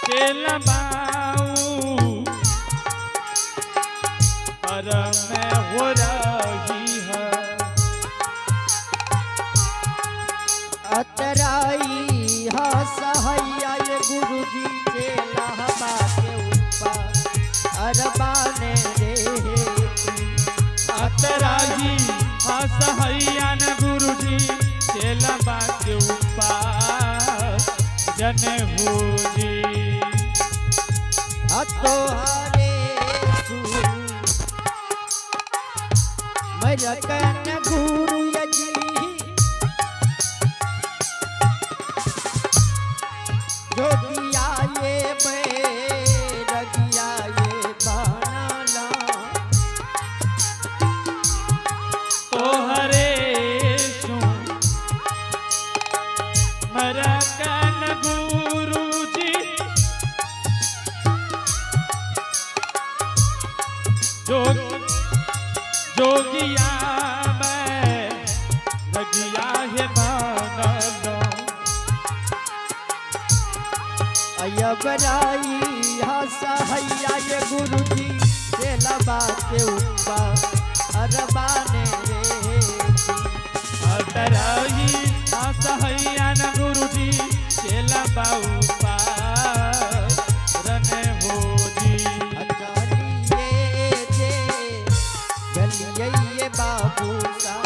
चेला बाऊ पर में हो रही है। अतराई हसहैया ये गुरुजी चेला बा के ऊपर अरबाने रे। अतराही हसहैया न गुरुजी चेला बा के ऊपर जन हो जी। अतो हरे सु मरकन गुरु यजी जोगिया ये मैं रगिया ये बनाला। तो हरे सु मरकन गुरुजी जो जोगिया मैं रगिया है मानलो। अयबराई हसहैया ये गुरुजी चेला के ऊपर अरबाने रे। अतराही असहैया न गुरुजी चेला बाऊ पार रने हो जी। चलिए जे गलिए ये बाबू सा।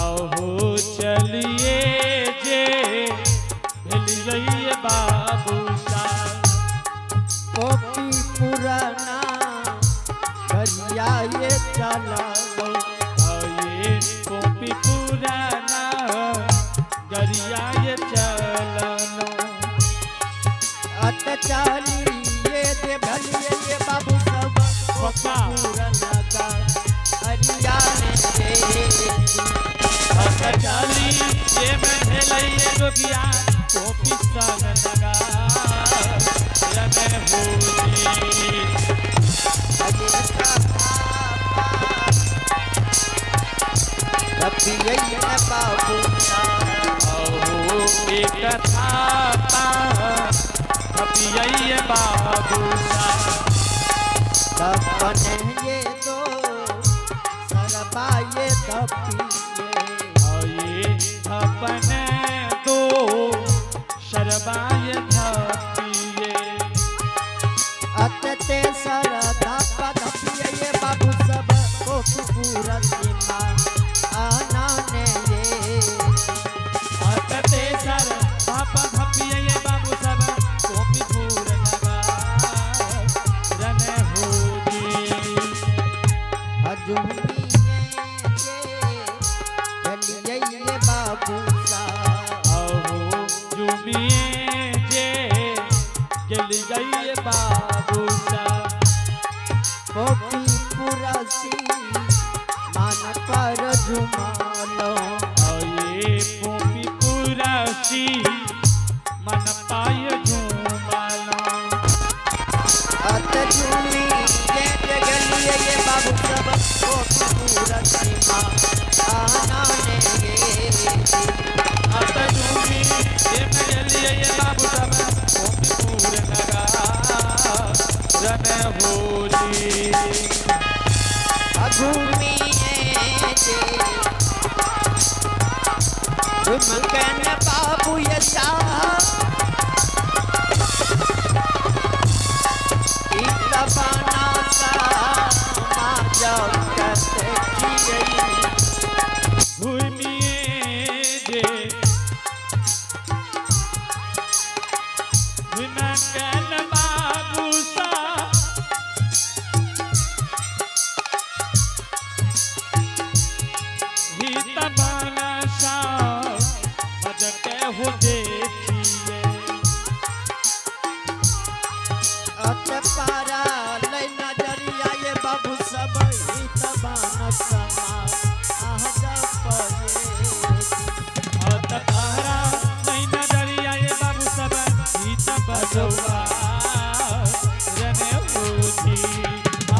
आहो चलिए जे भेलिए बाबू सा। कॉपी पुराना गरिया ये चला लो। आये कॉपी पुराना गरिया ये चलनो। अत चलिए जे भलिए ये बाबू सब पक्का। पुराना गा हरिया ने रे। अत चली ये मैं भेलिए जोगिया कॉपी संग लगा रने हो जी। रपिये बाबू सा। अहो एक थापा थपियै बाबू सा। दफन ये दो सरबा ये दपिए। आये थपन दो शरबाय थपिए। अतते सर धप धपिए ये बाबू सब को पूरा सीमा आना ने ये। अतते सर धप धपिए बाबू सब कोपी पूर नगा रन हो जी। हजुमिए जे गलिए ये बाबू सा। अहो जुमिए जे गेल गई बाबू सा। कोपी पूरा सी मान पर झुमालो। आये पोपी पुरासी मन पाय झूमालो। अत झूमी ये जगलिए ये बाबू सब कोपी पूरा सीमा आना ने ये। अत झूमी ये मेरे ये बाबू सब पोपी पूर नगा रन होली। अघूमिए जे झुमकन बाबू यशा इतना सा मा जगत किए। घूमिए जे झुमकन बाबू सा हित बनसा मजके हो देखिए। अत पारा लै नजरिया ये बाबू सब हित बान समा आह जपये। अत तारा नहीं नजरिया ये बाबू सब हित बसवा रने होती।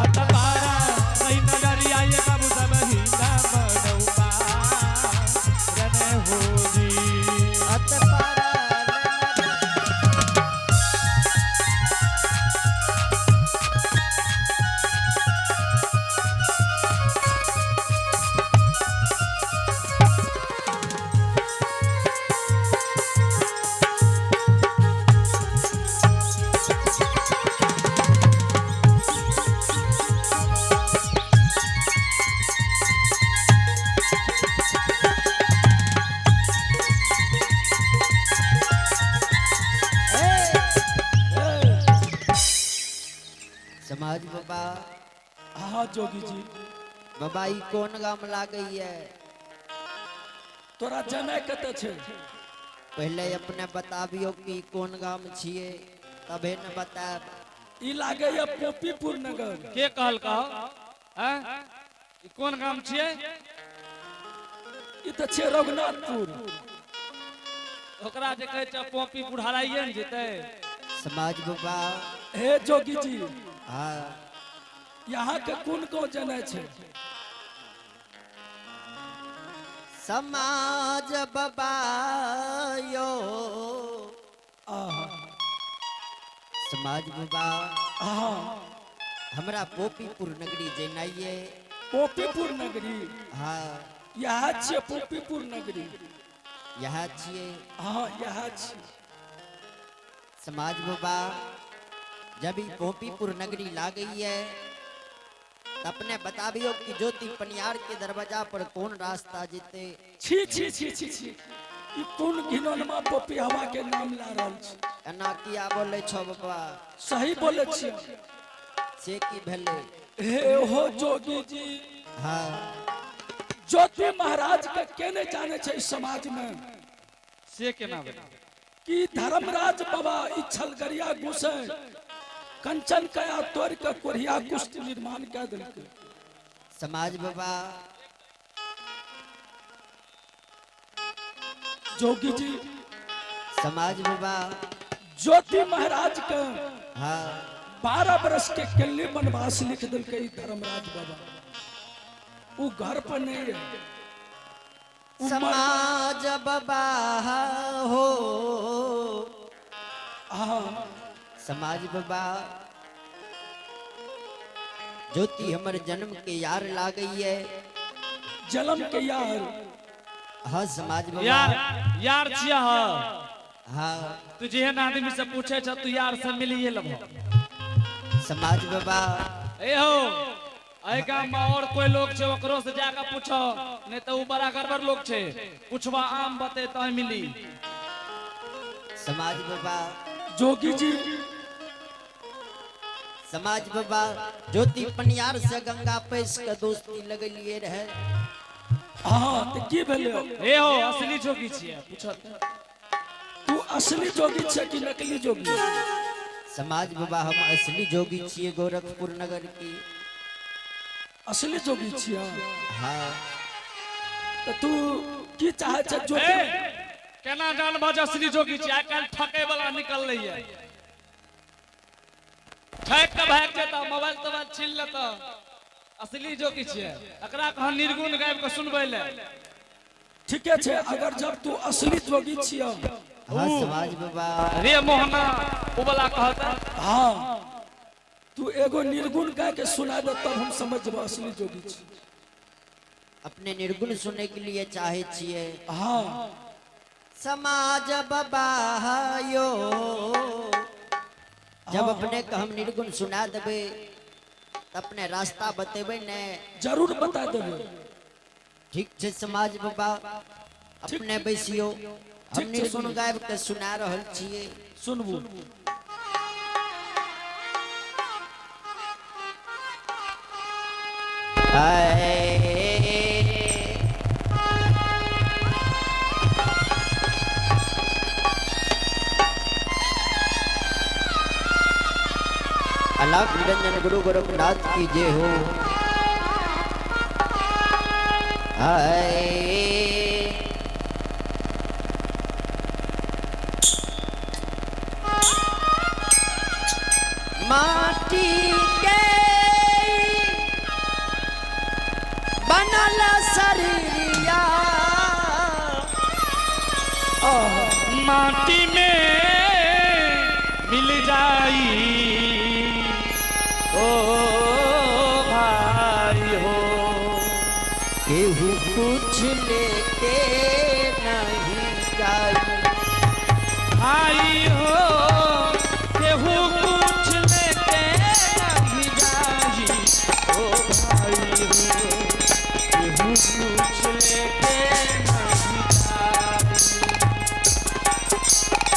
अत पारा नहीं नजरिया ये बाबू सब हित बसवा रने होती। अत पारा लै नजरिया समाज बाबा। हाँ जोगी जी। बाबा, ई कोन गाम लागैया? तोरा जनै कतऽ छै? पहले अपने बताबियो कि कोन गाम छियै, तबे न बतायब। ई लागैया पोपीपुर नगर। के कहलकौ हैं? ई कोन गाम छियै? ई तऽ छै रघुनाथपुर। ओकरा जे कहै छै पोपी बुढ़ाराइए ने जेतै। समाज बाबा। हे जोगी जी। हाँ। यहाँ के कोन गाँव जनै छै? समाज बाबा यो। आहा। समाज बाबा। आहा। हमरा पोपीपुर नगरी जेनाइए। पोपीपुर नगरी? हाँ। यहाँ छियै पोपीपुर नगरी। यहाँ छियै? हाँ, यहाँ छियै। समाज बाबा, जब ई पोपीपुर नगरी लागैया त अपने बताबियो कि ज्योति पनियार के दरवाजा पर कौन रास्ता जेते। छी छी छी छी छी, ई कोन घिनौनमा पोपी हवा के नाम ला रहल छी? एना किया बोलै छौ बाबा? सही बोले छियै। से की भेलै? हे हो जोगी जी। हाँ। ज्योति महाराज के के नहीं जाने छै इस समाज में? से केना भेलै? कि धर्मराज बाबा ई छलगरिया घुसे कंचन कया तोड़ के कोढ़िया कुष्ठ निर्माण कर देलकै। समाज बाबा। जोगी जी। समाज बाबा। ज्योति महाराज के हाँ। 12 बरस के किल्ली वनवास लिख देलकै ई धर्मराज बाबा। वो घर पर नहीं है। उ समाज बाबा हो। हाँ। समाज बाबा, ज्योति हमर जन्म के यार लागैया। जन्म के यार? हाँ समाज बाबा। यार यार छियै? हाँ। हाँ। तू जेहन आदमी से पूछे छ, तू यार से मिलिए लेबहो। समाज बाबा। ए हो, एहि गाम में और कोई लोग छै, ओकरो से जाके पूछो, नहीं तो उ बड़ा गड़बड़ लोग छै। पूछबा आम बते तो मिली। समाज बाबा। जोगी जी। समाज बाबा, ज्योति पनियार से गंगा पैस के दोस्ती लगलिए रहे। हाँ, तो की भेलै? ए हो, असली जोगी छियै, पूछो। तू असली जोगी छै कि नकली जोगी? समाज बाबा, हम असली जोगी छियै गोरखपुर नगर की। असली जोगी छियै? हाँ। तो तू की चाहे छै ए ज्योति? केना जानबा जे असली जोगी छियै? आइ काल्हि ठकै वाला निकललै ये। ठक के भागि जेता, मोबाइल तोबाइल छीन लेता। असली जोगी छियै, एकरा कहाँ निर्गुण गाबि के सुनबै ले। ठीके छै, अगर जब तू असली जोगी छियै। हाँ समाज बाबा। रे मोहना, उ वाला कहता। हाँ, तू एगो निर्गुण गा के सुना दे, तब हम समझ जेबो असली जोगी छी। अपने निर्गुण सुने के लिए चाहे छियै? हाँ। समाज बाबा यो, जब अपने के हम निर्गुण सुना देबै त अपने रास्ता बतेबै ने? जरूर बता देबै। ठीक छै समाज बाबा, अपने बैसियो, हम ठीक छै, निर्गुण सुनू। गाबि के सुना रहल छियै। सुनबू। हाय। अलाप निरंजन गुरु गोरखनाथ की जय हो। हाय। माटी के बनल शरीरिया। माटी में मिल जाई ओ भाई हो। केहू कुछ लेके नहीं जाई। भाई हो, केहू कुछ लेके नहीं जाई। ओ भाई हो, केहू कुछ लेके नहीं जाई।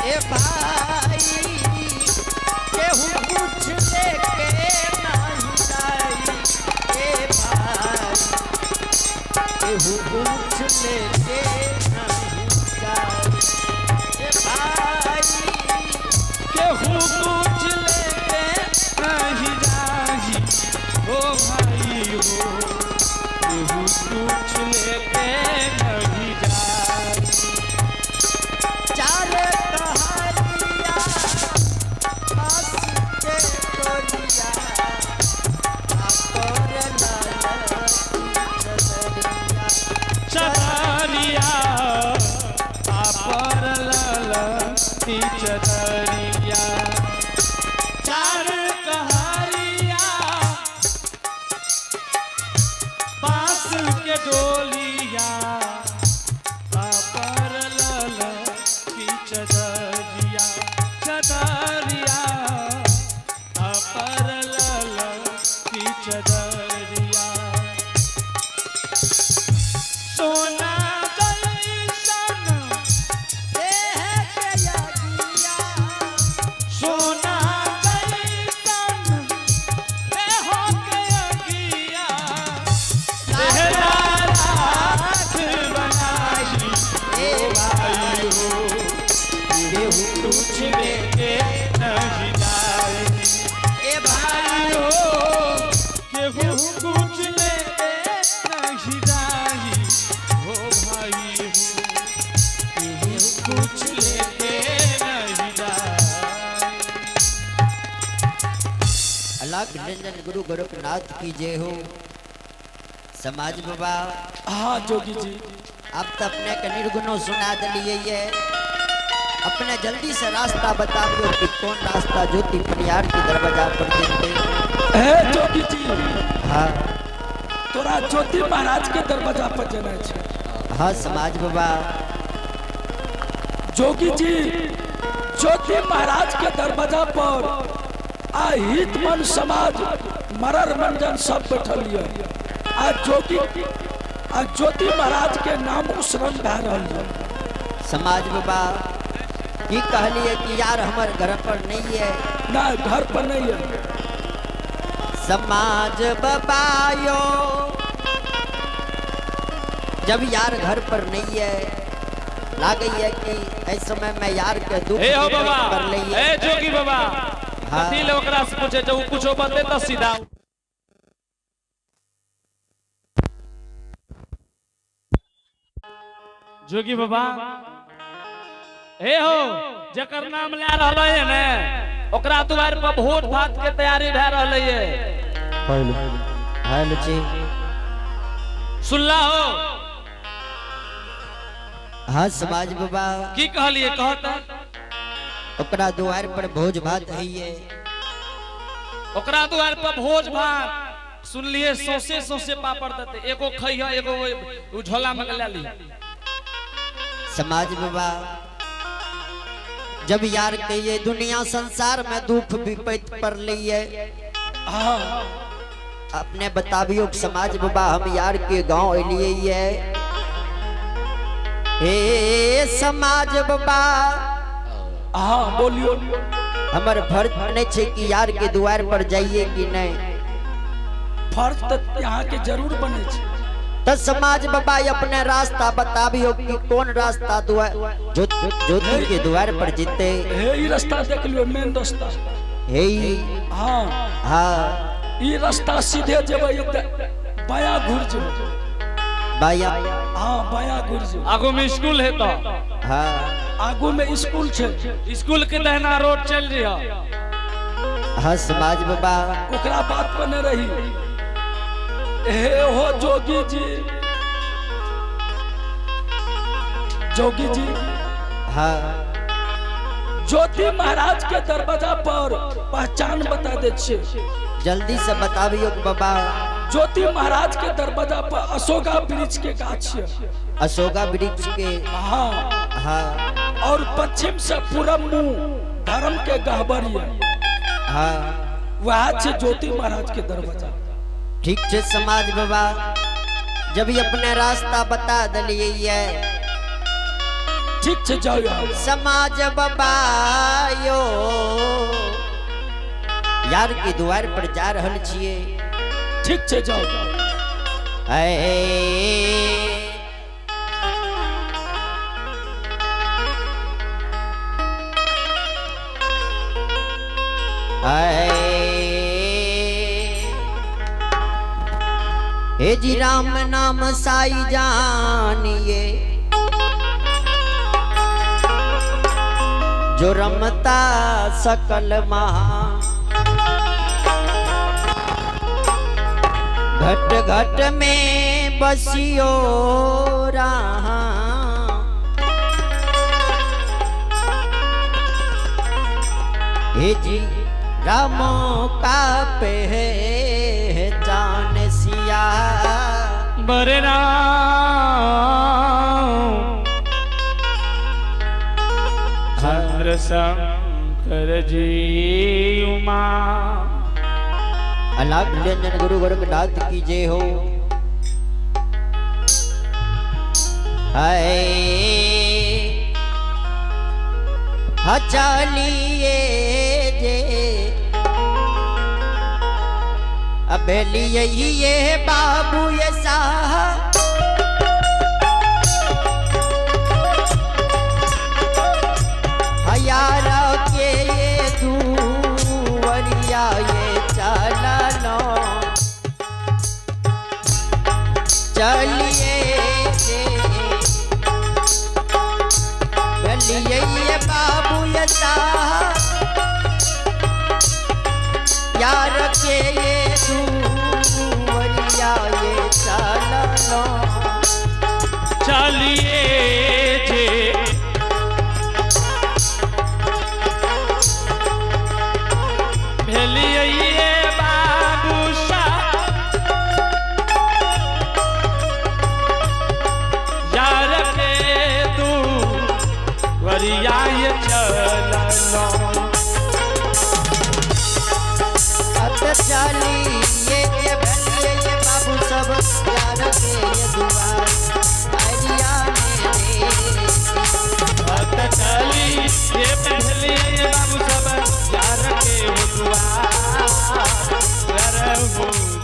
ए भाई, केहू कुछ लेके नहीं केहू पूछ लेके नहीं जाई। ए भाई केहू कुछ लेके नहीं जाही ओ भाई हो, केहू कुछ लेके नहीं जाही। चार कहारिया पास के तोरिया आकर लाल चदरिया पापर लाल की चदरिया। चार कहारिया बांस के डोलिया पापर लाल की चदरिया। चदरिया पापर लाल की चदरिया। सोना जैसन देह के यागिया सोना जैसन देह के अगिया। तेरा राख बनाई ए भाई हो, केहू कुछ लेके नहीं जाई। ए भाई भाई हो, केहू कुछ लेके नहीं जाई। हो भाई हो, केहू कुछ लेके नहीं जाई। अलाख निरंजन गुरु गोरखनाथ की जय हो। समाज बाबा हाँ जोगी जी अब तो अपने के निर्गुणों सुना दिलिए ये अपने जल्दी से रास्ता बता दो कि कौन रास्ता ज्योति परियार के दरवाजा पर जेते। हे जोगी जी हाँ तोरा ज्योति महाराज के दरवाजा पर जाना छै। हाँ समाज बाबा जोगी जी ज्योति महाराज के दरवाजा पर आ हित मन समाज मरर मंजन सब बैठल ये आ जोगी आ ज्योति महाराज के नाम उसरन भए रहल ये। समाज बाबा की कहलिए कि यार हमारे घर पर नहीं है। ना घर पर नहीं है। समाज बबायो जब यार घर पर नहीं है लागे है कि इस समय मैं यार के दुख ए हो विपरीत बाबा कर ली ए जोगी बाबा हाँ। कथी ले ओकरा से पूछे जब उ कुछो बते त सीधा। जोगी बाबा ए हो जकर नाम ले रहल है ने ओकरा दुआर पर भोज भात के तैयारी भए रहल है। हेलो जी सुनला हो हाँ समाज बाबा की कहलिए कहत ओकरा दुआर पर भोज भात है ये। ओकरा दुआर पर भोज भात सुनलिए सौसे सौसे पापड़ देते, एगो खइह एगो उ झोला में ले ली। समाज बाबा जब यार के ये दुनिया संसार में दुख विपत पर ली है हाँ अपने बताबियो कि समाज बाबा हम यार के गांव अलिए है। हे समाज बाबा हाँ बोलियो हमर फर्ज नहीं छे कि यार के द्वार पर जाइए कि नहीं। फर्ज तो यहाँ के जरूर बने छे। तो समाज बाबा अपने रास्ता बताबियो कि कौन रास्ता द्वार ज्योति के द्वार पर जीते। हे ई रास्ता देख लियो मेन रास्ता। हे हाँ हाँ ई रास्ता सीधे जेबै बाया घुर जेबै। बाया हाँ बाया घुर जेबै। आगू में स्कूल है तो हाँ आगू में स्कूल छे। स्कूल के दहना रोड चल रही है। हाँ समाज बाबा ओकरा बात पर न रही। हे हो जोगी जी जोगी जी हाँ ज्योति महाराज के दरवाजा पर पहचान बता दे छे। जल्दी से बताबियो बाबा। ज्योति महाराज के दरवाजा पर अशोका वृक्ष के गाछ है। अशोका वृक्ष के हाँ हाँ और पश्चिम से पूरब मुंह धर्म के गहबर है। हाँ वह छे ज्योति महाराज के दरवाजा। ठीक छे समाज बाबा जब ये अपने रास्ता बता दलिए है। ठीक छे जाओ यार। समाज बाबा यो यार के द्वार पर जा रहल छिए। ठीक छे जाओ। ऐ हे जी राम नाम साई जानिए, जो रमता सकल महा। घट घट में बसियो रहा, हे जी राम का पहचान सिया। बरे राम चंद्रशंकर जी उमा। अलाप निरंजन गुरु गोरखनाथ की जय हो। हाय चलिए जे अब लिए ये बाबू ये साह, यार के ये दुवरिया ये चलनो। चलिए चलिए ये बाबू ये साह, यार के ये दुवरिया ये चलनो। चलिए जे भेलिए ये बाबू सा, यार के तू वरिया ये चलनो। अत चलिए ये भेलिए ये बाबू सब यार के ये दुआर अरिया ने। अत चलिए ये भेलिए ये बाबू सब यार के वो दुआर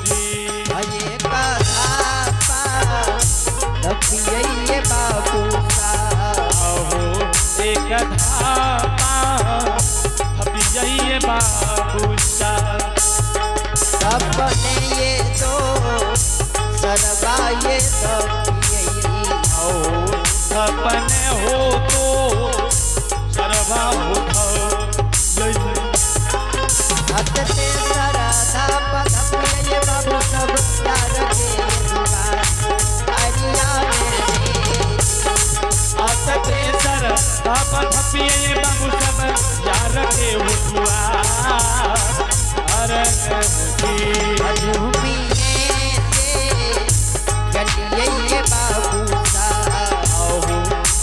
जी। ये कथा पा दबिए ये बाबू सा, आहो एक धापा थपिए बाबू सा। सपने ये तो सरबा ये दबिए, आओ सपने हो तो सरबा हो अत ते सरा धाप दबिए ये बाबू सब यार के दुआर अरिया ने। अत ते सर धाप थपिए बाबू सब यार के दुआर अरे जी। झूमिए जे गलिए ये बाबू सा, आओ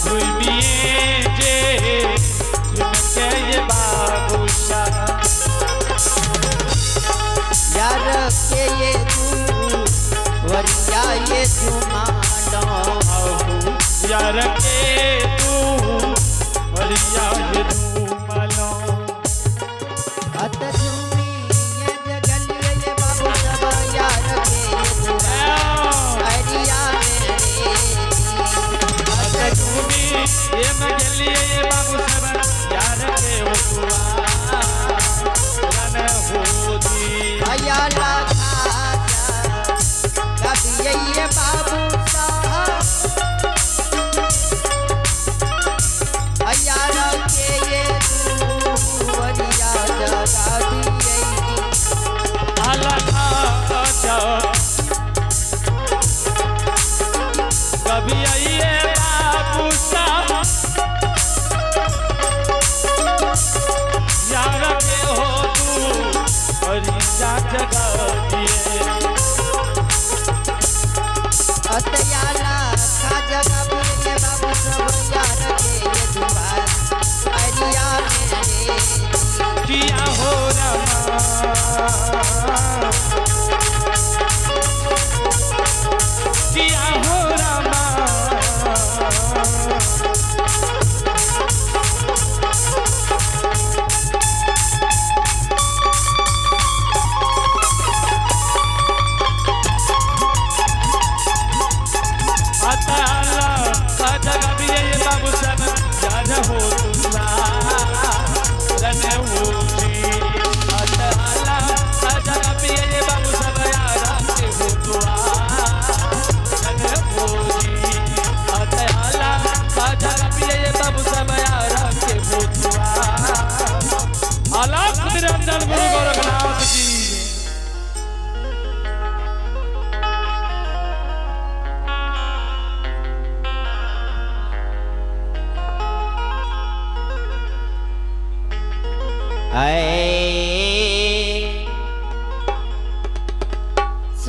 घूमिए जे झुमके ये बाबू सा। यार के ये तू वरिया ये तुमानो, आओ यार के तू वरिया ये तुमानो। अत झूमिए जे गलिए ये बाबू सब यार के ये दुआर अरिया ने। अत झूमिए ये मगलिए ये बाबू सब यार के वो दुआर रन हो दी। अयाला खाजा कभी ये बाबू सा, अयार के ये दुवरिया जगा दिए। आला खाजा कभी आइए बाबू सा, यार के हो तू वरिया जगा दिए। अतयाला खाजा कभी ये बाबू सब यार के ये दुआर अरिया ने। किया हो रमा किया हो रमा। अताला खाजा कभी ये बाबू सब यार हो तुला रन हो जी।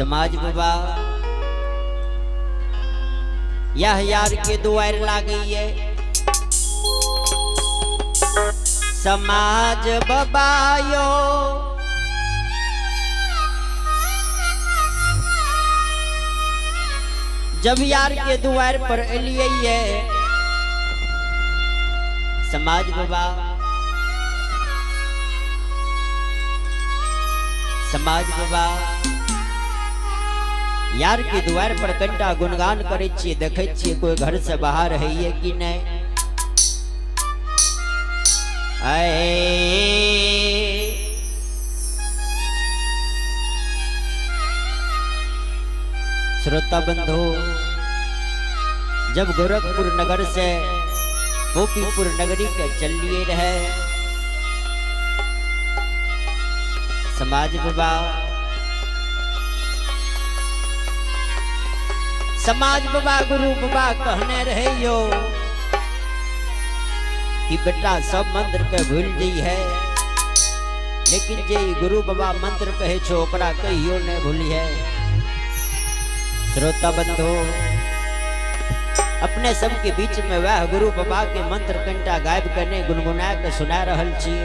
समाज बाबा यह यार के दुआर लागई है। समाज बबायो जब यार के दुआर पर एलिए है। समाज बाबा, समाज बाबा यार के द्वार पर कनिटा गुणगान करे छियै, देखै छियै कोई घर से बाहर है कि नहीं। आए श्रोता बंधु, जब गोरखपुर नगर से गोपीपुर नगरी के चल लिए रहे समाज बाबा, समाज बाबा गुरु बाबा कहने रहे यो कि बेटा सब मंत्र के भूल जई है, लेकिन जे गुरु बाबा मंत्र कहे छो ओकरा कहियो नहीं भूली है। श्रोता बंधु, अपने सबके बीच में वह गुरु बाबा के मंत्र कंटा गायब करने गुनगुना के सुना रहल छी।